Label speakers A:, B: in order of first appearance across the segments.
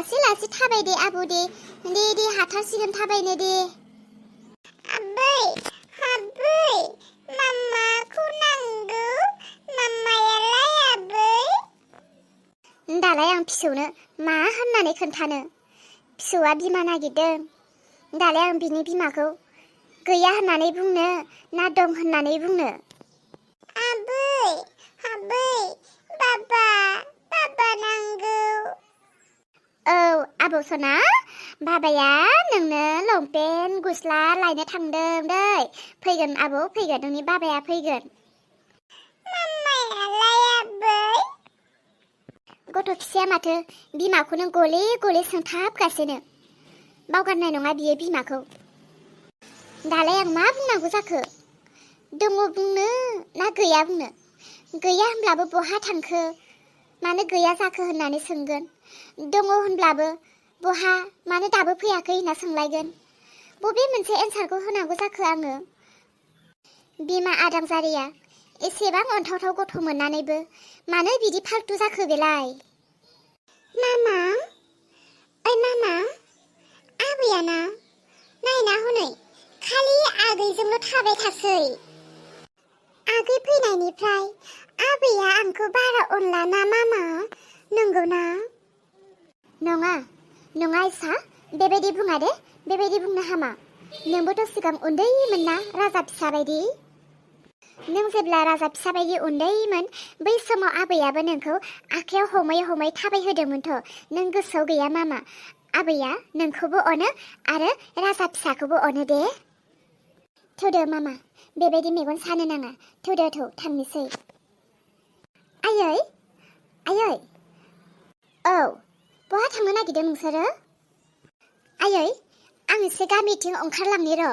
A: लासै लासै थाबाय दे आबौ दे दे हाथारसिगोन थाबायनो दे
B: आबै आबै मामाखौ नांगौ मामायालाय आबै
A: दालाय आं फिसौनो मा होननानै खोन्थानो फिसौआ बिमा नागिरदों दालाय आं बिनि बिमाखौ गैया होननानै बुंनो ना दं होननानै बुंनो
B: आबै आबै बाबा बाबा नांगौ
A: औ आबौ सना बाबाया नोंनो लंपेन्ट गस्ला लायनो थांदों दै फैगोन आबौ फैगोन नोंनि बाबाया फैगोन
B: मामायालाय आबै
A: गथ' फिसाया माथो बिमाखौनो गले गले सोंथाबगासिनो बावगारनाय नङा बियो बिमाखौ दालाय आं मा बुंनांगौ जाखो दङ बुंनो ना गैया बुंनो गैया होनब्लाबो बहा थांखो मानो गैया जाखो होननानै सोंगोन दङ होनब्लाबो बहा मानो दाबो फैयाखै होनना सोंलायगोन बबे मोनसे एन्सारखौ होनांगौ जाखो आङो बिमा आदाम जारिया एसेबां अनथावथाव गथ' मोननानैबो मानो बिदि फाल्तु जाखो बेलाय
B: मामा ओइ मामा आबैयाना नायना हनै खालि आगैजोंल' थाबाय थासै आगै फैनायनिफ्राय आबैया आंखौ बारा अनला ना मामा नंगौना
A: नङा नङा इसा बेबायदि बुङा दे बेबायदि बुंनो हामा नोंबोथ' सिगां उन्दैमोन ना राजा फिसा बायदि नों जेब्ला राजा फिसा बायदि उन्दैमोन बै समाव आबैयाबो नोंखौ आखायाव हमै हमै थाबायहोदोंमोनथ' नों गोसोआव गैया मामा आबैया नोंखौबो अनो आरो राजा फिसाखौबो अनो दे थौदो मामा बेबायदि मेगन सानो नाङा थौदो थौ थांनोसै आयै आयै औ बहा थांनो नागिरदों नोंसोरो आयै आं एसे गामिथिं ओंखारलांनि र'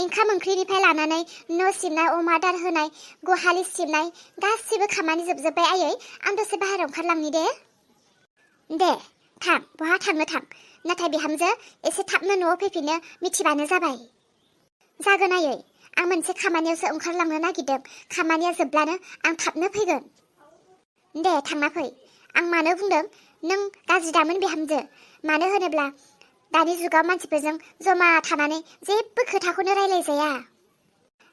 A: ओंखाम ओंख्रिनिफ्राय लानानै न' सिबनाय अमा आदार होनाय गहालि सिबनाय गासिबो खामानि जोबजोब्बाय आयै आं दसे बाहेरायाव ओंखारलांनि दे थां बहा थांनो थां नाथाय बिहामजो एसे थाबनो न'आव फैफिननो मिथिबानो जाबाय जागोन आयै आं मोनसे खामानियावसो ओंखारलांनो नागिरदों खामानिया जोबब्लानो आं थाबनो फैगोन दे थांना फै आं मानो बुंदों नों गाज्रि दामोन बिहामजो मानो होनोब्ला दानि जुगाव मानसिफोरजों जमा थानानै जेबो खोथाखौनो रायलायजाया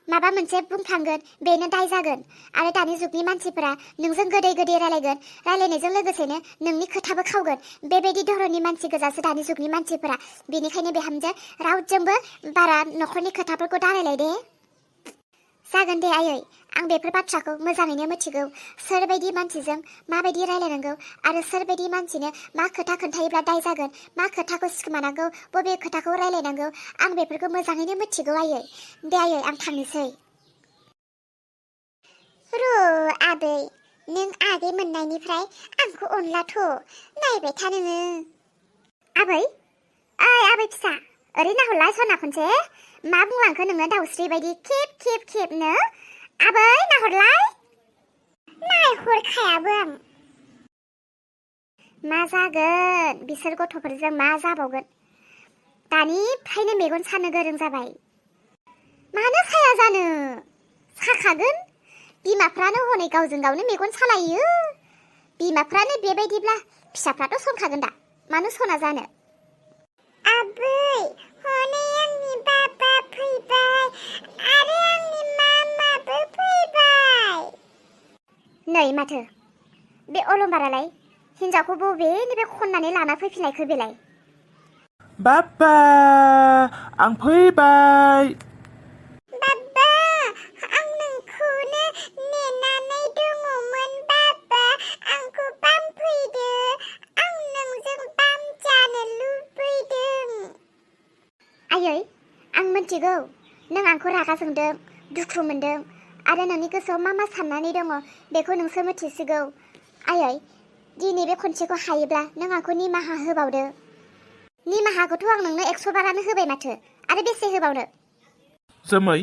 A: माबा मोनसे बुंफ्लांगोन बेनो दाय जागोन आरो दानि जुगनि मानसिफोरा नोंजों गोदै गोदै रायलायगोन रायलायनायजों लोगोसेनो नोंनि खोथाबो खावगोन बेबायदि धरननि मानसि गोजासो दानि जुगनि मानसिफोरा बेनिखायनो बिहामजो रावजोंबो बारा न'खरनि खोथाफोरखौ दारायलाय दे जागोन दे आयै आं बेफोर बाथ्राखौ मोजाङैनो मिथिगौ सोरबायदि मानसिजों माबायदि रायलायनांगौ आरो सोरबायदि मानसिनो मा खोथा खोन्थायोब्ला दाय जागोन मा खोथाखौ सिखोमानांगौ बबे खोथाखौ रायलायनांगौ आं बेफोरखौ मोजाङैनो मिथिगौ आयै दे आयै आं थांनोसै
B: र' आबै नों आगै मोननायनिफ्राय आंखौ अनलाथ' नायबाय था नोङो
A: आबै ओइ आबै फिसा ओरै नाहरलाय सना खनसे मा बुंलांखो नोङो दाउस्रि बायदि खेब खेब खेबनो आबै नाहरलाय
B: नायहरखायाबो आं
A: मा जागोन बिसोर गथ'फोरजों मा जाबावगोन दानिफ्रायनो मेगन सानो गोरों जाबाय मानो साया जानो साखागोन बिमाफ्रानो हनै गावजों गावनो मेगन सालायो बिमाफ्रानो बेबायदिब्ला फिसाफ्राथ' सनखागोन दा मानो सना जानो
B: आबै हनै आंनि बाबा फैबाय आरो आंनि मामाबो फैबाय
A: नै माथो बे अलंबारालाय हिन्जावखौ बबेनिफ्राय खननानै लाना फैफिननायखो बेलाय
C: बाबा आं फैबाय
B: बाबा आं नोंखौनो नेनानै दङमोन बाबा आंखौ बामफैदो आं नोंजों बाम जानो लुबैदों
A: आयै आं मिथिगौ नों आंखौ रागा जोंदों दुखु मोनदों आरो नोंनि गोसोआव मा साननानै दङ बेखौ नोंसो मिथिसिगौ आयै दिनै बे खनसेखौ हायोब्ला नों आंखौ निमाहा होबावदो निमाहाखौथ' आं नोंनो 100 बारानो होबाय माथो आरो बेसे होबावनो
C: जोमै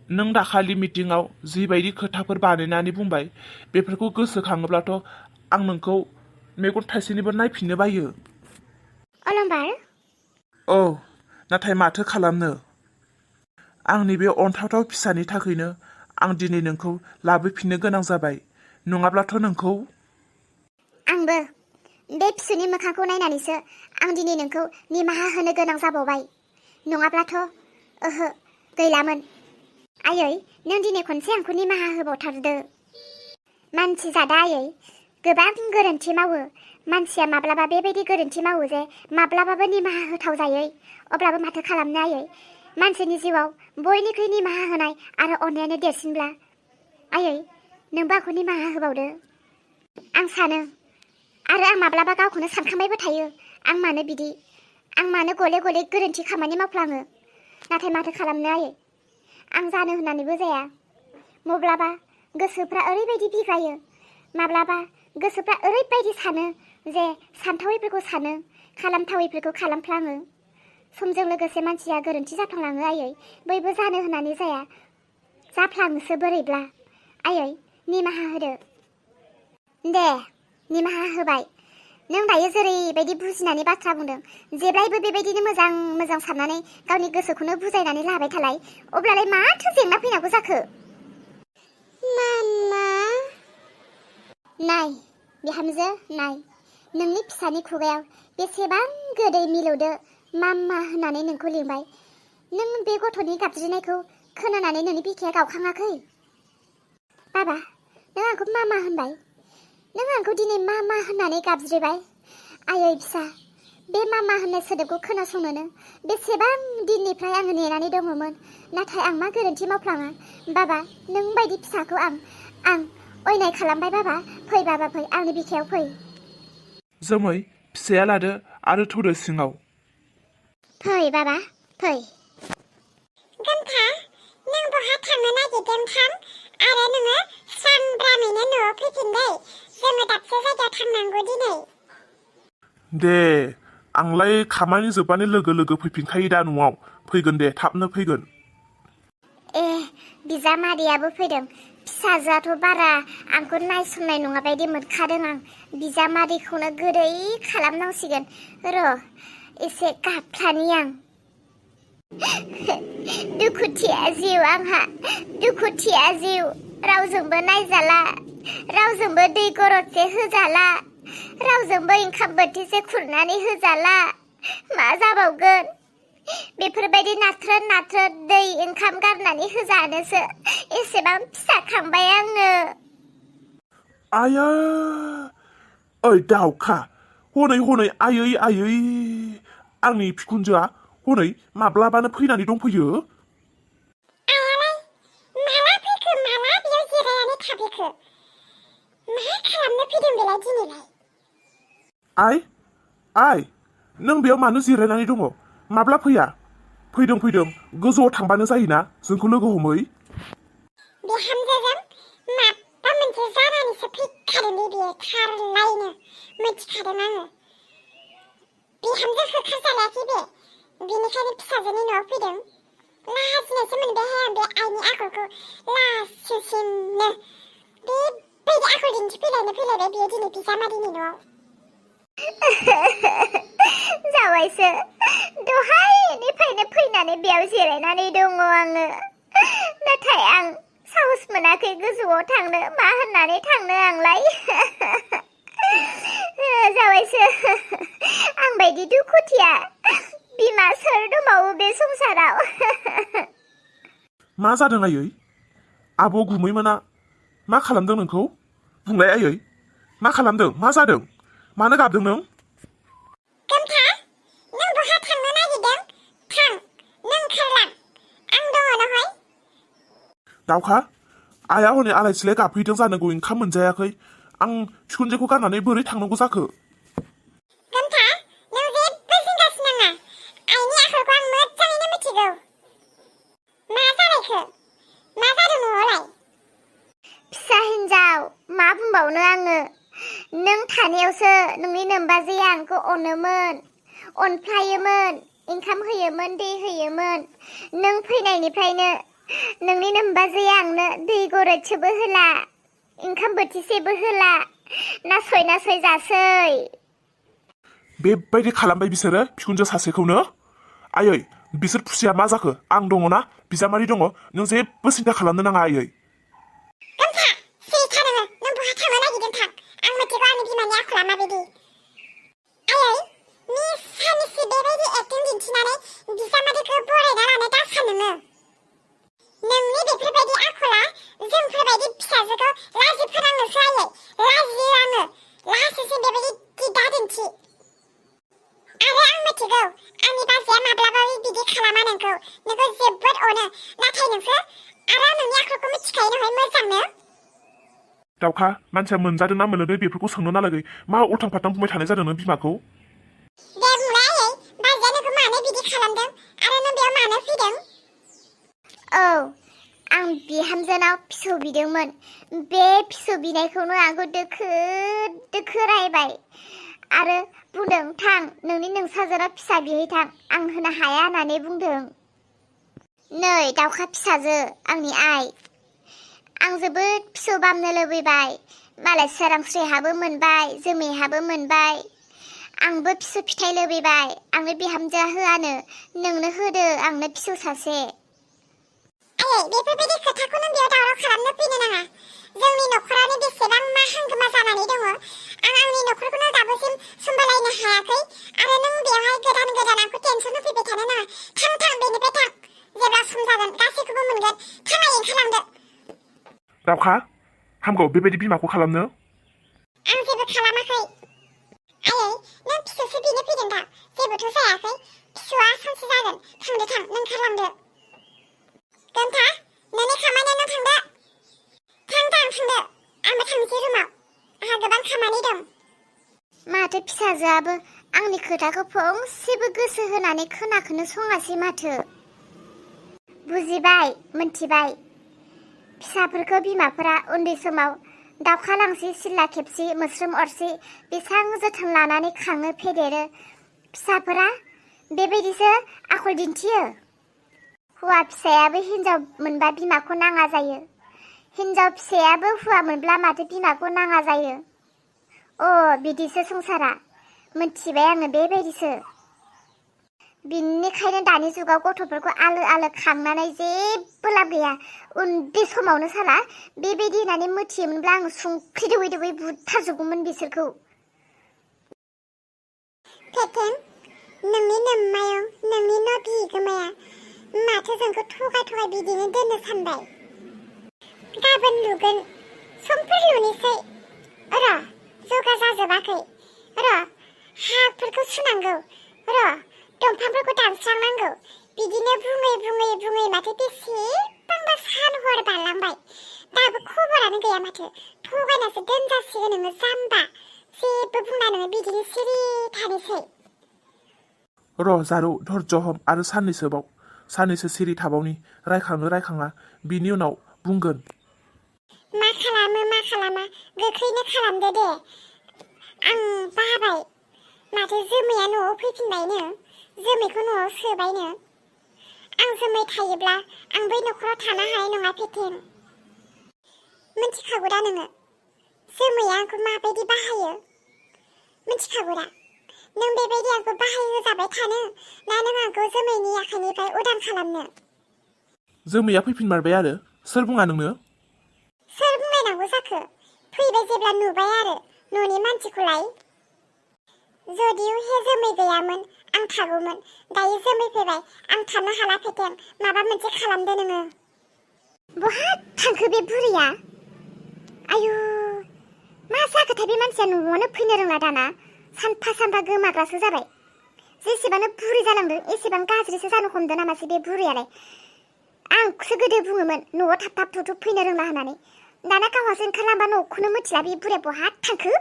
C: नों दाखालि मिटिंआव जिबायदि खोथाफोर बानायनानै बुंबाय बेफोरखौ गोसोखाङोब्लाथ' आं नोंखौ मेगन थाइसेनिबो नायफिननो बायो
A: अलंबार
C: औ नाथाय माथो खालामनो आंनि बे अनथावथाव फिसानि थाखायनो आं दिनै नोंखौ लाबोफिननो गोनां जाबाय नङाब्लाथ' नोंखौ
A: आंबो बे फिसौनि मोखांखौ नायनानैसो आं दिनै नोंखौ निमाहा होनो गोनां जाबावबाय। नङाब्लाथ' ओहो गैलामोन। आयै नों दिनै खनसे आंखौ निमाहा होबावथारदो। मानसि जादा आयै गोबां गोरोन्थि मावो। मानसिया माब्लाबा बेबायदि गोरोन्थि मावो जे माब्लाबाबो निमाहा होथाव जायै। अब्लाबो माथो खालामनो आयै, मानसिनि जिउआव बयनिख्रुइ निमाहा होनाय आरो अननायानो देरसिनब्ला। आयै नोंबो आंखौ निमाहा होबावदो। आं सानो आरो आं माब्लाबा गावखौनो सानखांबायबो थायो, आं मानो बिदि, आं मानो गले गले गोरोन्थि खामानि मावफ्लाङो। नाथाय माथो खालामनो आयै, आं जानो होननानैबो जाया। माब्लाबा गोसोफ्रा ओरैबायदि बिग्रायो, माब्लाबा गोसोफ्रा ओरैबायदि सानो जे सानथावैफोरखौ सानो, खालामथावैफोरखौ खालामफ्लाङो। समजों लोगोसे मानसिया गोरोन्थि जाफ्लाङो आयै, बयबो जानो होननानै जाया, जाफ्लाङोसो बोरैब्ला। आयै निमाहा होदो। दे निमाहा होबाय। नों दायो जेरैबायदि बुजिनानै बाथ्रा बुंदों, जेब्लायबो बेबायदिनो मोजां मोजां साननानै गावनि गोसोखौनो बुजायनानै लाबाय थालाय। अब्लालाय माथो जेंना फैनांगौ जाखो?
B: मामा
A: नाय बिहामजो नाय, नोंनि फिसानि खुगायाव बेसेबां गोदै मिलौदो मामा होननानै नोंखौ लिंबाय। नों बे गथ'नि गाबज्रिनायखौ खोनानानै नोंनि बिखाया गावखाङाखै? बाबा नों आंखौ मामा होनबाय, नों आंखौ दिनै मामा होननानै गाबज्रिबाय। आयै फिसा, बे मामा होननाय सोदोबखौ खोनासंनोनो बेसेबां दिननिफ्राय आङो नेनानै दङमोन। नाथाय आं मा गोरोन्थि मावफ्लाङा? बाबा नों बायदि फिसाखौ आं अयनाय खालामबाय। बाबा फै, बाबा फै, आंनि बिखायाव फै।
C: जोमै फिसाया लादो आरो थौदो सिङाव।
A: फै बाबा फै।
B: गोमथा, नों बहा थांनो नागिरदोंथां? आरो नोङो सामब्रामैनो न'आव फैफिन दै। जोङो दाबसे जायगायाव थांनांगौ दिनै।
C: दे आंलाय खामानि जोबबानो लोगो लोगो फैफिनखायो दा न'आव। फैगोन दे, थाबनो फैगोन।
A: ए बिजामादैयाबो फैदों। फिसाजोआथ' बारा आंखौ नायसननाय नङा बायदि मोनखादों आं। बिजामादैखौनो गोदै खालामनांसिगोन। र' एसे गाबफ्लानि आं। दुखुथिया जिउ आंहा, दुखुथिया जिउ। रावजोंबो नायजाला, रावजोंबो दै गरदसे होजाला, रावजोंबो ओंखाम बोथिसे खुरनानै होजाला। मा जाबावगोन? बेफोरबायदि नाथ्रोद नाथ्रोद दै ओंखाम गारनानै होजानोसो एसेबां फिसा खांबाय आङो।
C: आया ओइ दाउखा, हनै हनै आयै आयै, आंनि बिखुनजोआ हनै माब्लाबानो फैनानै दंफैयो।
B: आयालाय माला फैखो, माला बेयाव जिरायनानै थाफैखो? मा खालामनो फैदों बेलाय दिनैलाय?
C: आइ नों बेयाव मानो जिरायनानै दङ? माब्ला फैया? फैदों गोजौआव थांबानो जायोना जोंखौ लोगो हमै।
B: बिहामजोजों माबा मोनसे जानानैसो फैखादोंलै बियो, थारलायनो मिथिखादों आङो। बिहामजो होखारजालायाखै बे, बिनिखायनो फिसाजोनि न'आव फैदों। लाजिनायसो मोनबायहाय आं बे आइनि आखलखौ लासिंसिंनो। बेबायदि आखल दिन्थिफैलायनो फैलायबाय बियो दिनै बिजामादैनि न'आव।
A: जाबायसो, दहायनिफ्रायनो फैनानै बेयाव जिरायनानै दङ आङो। नाथाय आं साहस मोनाखै गोजौआव थांनो। मा होननानै थांनो आंलाय? जाबायसो, आं बायदि दुखुथिया बिमा सोर दंबावो बे संसाराव?
C: मा जादों आयै? आब' गुमैमोना मा खालामदों नोंखौ? बुंलाय आयै, मा खालामदों? मा जादों? मानो गाबदों नों?
B: गोमथा, नों बहा थांनो नागिरदों? थां, नों ओंखारलां, आं दङ न'हाय।
C: दाउखा, आइया हनै आलाय सिलाय गाबफैदों जानांगौ, ओंखाम मोनजायाखै। आं बिखुनजोखौ गारनानै बोरै थांनांगौ जाखो?
B: गोमथा, नों जेबो जिंगासिनो नाङा। आइनि आखलखौ आं मोजाङैनो मिथिगौ। मा जालायखो? मा जादों न'आवलाय?
A: फिसा हिन्जाव, मा बुंबावनो आङो? नों थानायावसो नोंनि नोमबाजैया आंखौ अनोमोन, अनफ्लायोमोन, ओंखाम होयोमोन, दै होयोमोन। नों फैनायनिफ्रायनो नोंनि नोमबाजैया आंनो दै गरदसेबो होला, ओंखाम बोथिसेबो होला, नासय जासै।
C: बेबायदि खालामबाय बिसोरो बिखुनजो सासेखौनो? आयै बिसोर खुसिया मा जाखो? आं दङना, बिजामादै दङ, नों जेबो सिन्था खालामनो नाङा आयै।
B: गोमथा, सेैथा नोङो, नों बहा थांनो नागिरदों थां। आं मिथिगौ आंनि बिमानि आखला माबायदि। आयै सानैसो बेबायदि एक्टिं दिन्थिनानै बिजामादैखौ बरायना लानो दासा नोङो। नोंनि बेफोरबायदि आखला जोंफोरबायदि फिसाजोखौ लाजि फोनांनोसो आयै। लाजियो आङो लासिसिम बेबायदि गिदा दिन्थि। आरो आं मिथिगौ आंनि बाजैया माब्लाबाबो बिदि खालामा नोंखौ जोबोद अनो। नाथाय नोंसोर आरो नोंनि आखलखौ मिथिखायो नोहाय मोजांनो।
C: दाउखा मानसिया मोनजादों ना मोनलोङै बेफोरखौ सोंनो नालागै मा उल्थां फाल्थां बुंबाय थानाय जादों नों बिमाखौ?
B: दे बुंलाय आयै बाजैया नोंखौ मानो बिदि खालामदों आरो नों बेयाव मानो फैदों?
A: औ आं बिहामजोनाव फिसौ बिदोंमोन। बे फिसौ बिनायखौनो आंखौ दोखो दोखो रायबाय आरो बुंदों थां नोंनि नोंसाजोनाव फिसा बिहैथां आं होनो हाया होननानै बुंदों। नै दाउखा फिसाजो आंनि आइ, आं जोबोद फिसौ बामनो लुबैबाय। मालाय सोरांस्रिहाबो मोनबाय जोमैहाबो मोनबाय। आंबो फिसौ फिथाइ लुबैबाय। आंनो बिहामजोआ होआनो, नोंनो होदो आंनो फिसौ सासे।
B: आयै बेफोरबायदि खोथाखौ नों बेयाव दावराव खालामनो फैनो नाङा। जोंनि नखरानो बेसेबां मा हांगोमा जानानै दङ। आं आंनि नखरखौनो दाबोसिम सामलायनो हायाखै आरो नों बेवहाय गोदान आंखौ टेनसन होफैबाय थानो नाङा। थां बेनिफ्राय थां। जेब्ला सम जागोन गासैखौबो मोनगोन। थाङै ओंखारलांदो।
C: दाउखा हामगौ बेबायदि बिमाखौ खालामनो।
B: आं जेबो खालामाखै। आयै नों फिसौसो बिनो फैदों दा, जेबोथ' जायाखै। फिसौआ सानसे जागोन। थांदो थां नों ओंखारलांदो। गोमथा नोंनि खामानिया नों थांदो। थांदो आंबो थांनोसै रुमाव। आंहा गोबां खामानि दं।
A: माथो फिसाजोआबो आंनि खोथाखौ फंसेबो गोसो होनानै खोनाखौनो सङासै माथो। बुजिबाय मोनथिबाय। फिसाफोरखौ बिमाफोरा उन्दै समाव दाउखा लांसि सिला खेबसि मोस्रोम अरसि बेसां जोथोन लानानै खाङो फेदेरो। फिसाफोरा बेबायदिसो आखल दिन्थियो। हौवा फिसायाबो हिनजाव मोनबा बिमाखौ नाङा जायो। हिनजाव फिसायाबो हौवा मोनब्ला माथो बिमाखौ नाङा जायो। बिदिसो संसारा। मोनथिबाय आङो बेबायदिसो। बिनिखायनो दानि जुगाव गथ'फोरखौ आलो खांनानै जेबो लाब गैया। उन्दै समावनो साला बेबायदि होननानै मिथियोमोनब्ला आं संख्रि दोबै बुथारजोबगौमोन बिसोरखौ।
B: फेथें नोंनि नोम्मायाव नोंनि न' बिगोमाया माथो जोंखौ थगाय बिदिनो दोननो सानबाय। गाबोन लुगोन समफोर लुनोसै। जगा जाजोबाखै। हाफोरखौ सुनांगौ। दंफांफोरखौ दानस्रांनांगौ। बिदिनो बुङै माथो बेसेबांबा सान हर बारलांबाय। दाबो खबरानो गैया माथो। थगायनासो दोनजासिगोन नोङो जाम्बा। जेबो बुंना नोङो बिदिनो सिरि थानोसै।
C: जारौ धर्ज हम आरो साननैसो सिरि थाबावनि। रायखाङा बिनि उनाव बुंगोन।
B: मा खालामा गोख्रैनो खालामदो दे। आं बाबाय। माथो जोमैया न'आव फैफिनबायनो। जोमैखौ न'आव सोबायनो। आं जोमै थायोब्ला आं बै न'खराव थानो हानाय नङा फेथें। मिथिखागौ दा नोङो जोमैया आंखौ माबायदि बाहायो? मिथिखागौ दा नों बेबायदि आंखौ बाहायहोजाबाय थानो ना नों आंखौ जोमैनि आखाइनिफ्राय उदां खालामनो?
C: जोमैया फैफिनमारबाय आरो सोर बुङा नोंनो?
B: सोर बुंलायनांगौ जाखो? फैबाय जेब्ला नुबाय आरो न'नि मानसिखौलाय। जुदिउ हे जोमै गैयामोन आं थागौमोन। दायो जोमै फैबाय आं थानो हाला फेथें। माबा मोनसे खालामदो नोङो।
A: बहा थांखो बे बुरैया? आयु मा जाखोथाय बे मानसिया न'आवनो फैनो रोंला दाना। सानफा गोमाग्रासो जाबाय। जेसेबांनो बुरै जालांदों एसेबां गाज्रिसो जानो हमदों नामासै बे बुरैयालाय। आंखौसो गोदो बुङोमोन न'आव थाब थुब फैनो रोंला होननानै। दाना गावहासो ओंखारलांबा न'खौनो मिथिला बे बुरैया बहा थांखो।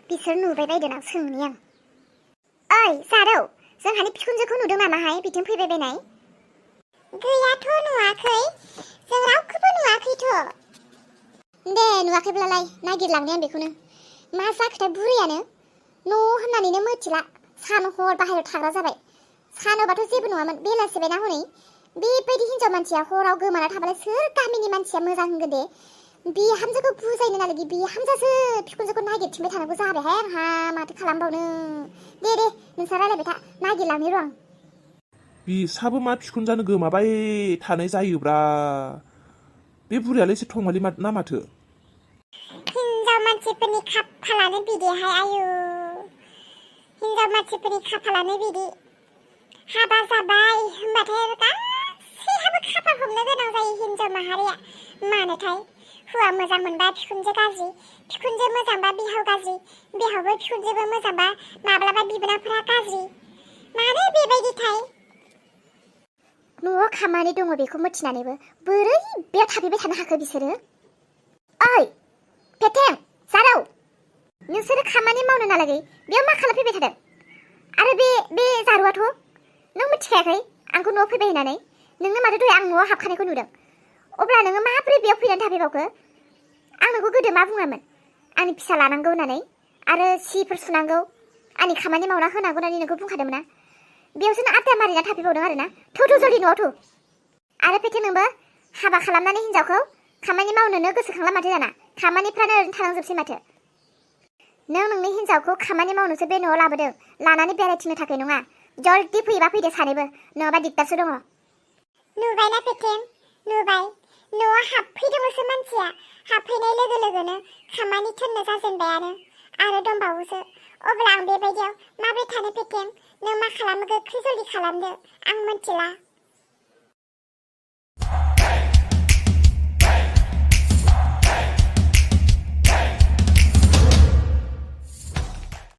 A: बिसोर नुबाय बायदों आं सोंनि आं। ओइ जारौ जोंहानि बिखुनजोखौ नुदों नामाहाय बिथिं फैबाय बायनाय?
B: गैयाथ' नुवाखै। जों रावखौबो नुवाखैथ'।
A: दे नुवाखैब्लालाय नागिरलांदों आं बेखौनो। मा जाखोथाय बुरैयानो न' होननानैनो मिथिला। सान हर बाहेरायाव थाग्रा जाबाय। सानावबाथ' जेबो नङामोन बेलासिबायना हनै। बेबायदि हिनजाव मानसिया हराव गोमाना थाबालाय सोर गामिनि मानसिया मोजां होनगोन दे। बिहामजोखौ बुजायनो नालाय बिहामजोसो बिखुनजोखौ नागिरथिंबाय थानांगौ जाबायहाय आंहा। माथो खालामबावनो। दे नोंस्रा रायलायबाय था नागिरलांनि र' आं।
C: बिसाबो मा बिखुनजानो गोमाबाय थानाय जायोब्रा। बे बुरैयालाय एसे थंमालि ना माथो?
B: हिनजाव मानसिफोरनि खाफालानो बिदिहाय आयु। हिनजाव मानसिफोरनि खाफालानो बिदि हाबा जाबाय होनबाथाय गासैहाबो खाफाल हमनो गोनां जायो हिनजाव माहारिया मानोथाय हौवा मोजां मोनबा बिखुनजो गाज्रि बिखुनजो मोजांबा बिहाव गाज्रि बिहावबो बिखुनजोबो मोजांबा माब्लाबा बिबोनांफोरा गाज्रि मानो बेबायदिथाय
A: न'आव खामानि दङ बेखौ मिथिनानैबो बोरै बेयाव थाफैबाय थानो हाखो बिसोरो ओइ पेटें जारौ नोंसोरो खामानि मावनो नालागै बेयाव मा खालामफैबाय थादों आरो बे जारुआथ' नों मिथिखायाखै आंखौ न'आव फैबाय होननानै नोंनो माथो दहाय आं न'आव हाबखानायखौ नुदों अब्ला नोङो माबोरै बेयाव फैनानै थाफैबावखो आं नोंखौ गोदो मा बुङामोन आंनि फिसा लानांगौ होननानै आरो सिफोर सुनांगौ आंनि खामानि मावना होनांगौ होननानै नोंखौ बुंखादोंमोन ना बेयावसो नों आद्दा मारिना थाफैबावदों आरो ना थ' जल्दि न'आव थ' आरो पेटें नोंबो हाबा खालामनानै हिनजावखौ खामानि मावनोनो गोसोखांला माथो दाना खामानिफ्रानो ओरैनो थालांजोबसै माथो नों नोंनि हिनजावखौ खामानि मावनोसो बे न'आव लाबोदों लानानै बेरायथिंनो थाखाय नङा जल्दि फैयोबा फैदो सानैबो नङाबा दिगदारसो दङ
B: नुबायना पेटें नुबाय न'आव हाबफैदोंल'सो मानसिया हाबफैनाय लोगो लोगोनो खामानि थिननो जाजेनबायानो आरो दंबावोसो अब्ला आं बेबायदियाव माबोरै थानो पेटें नों मा खालामो गोख्रै जल्दि खालामदो आं मिथिला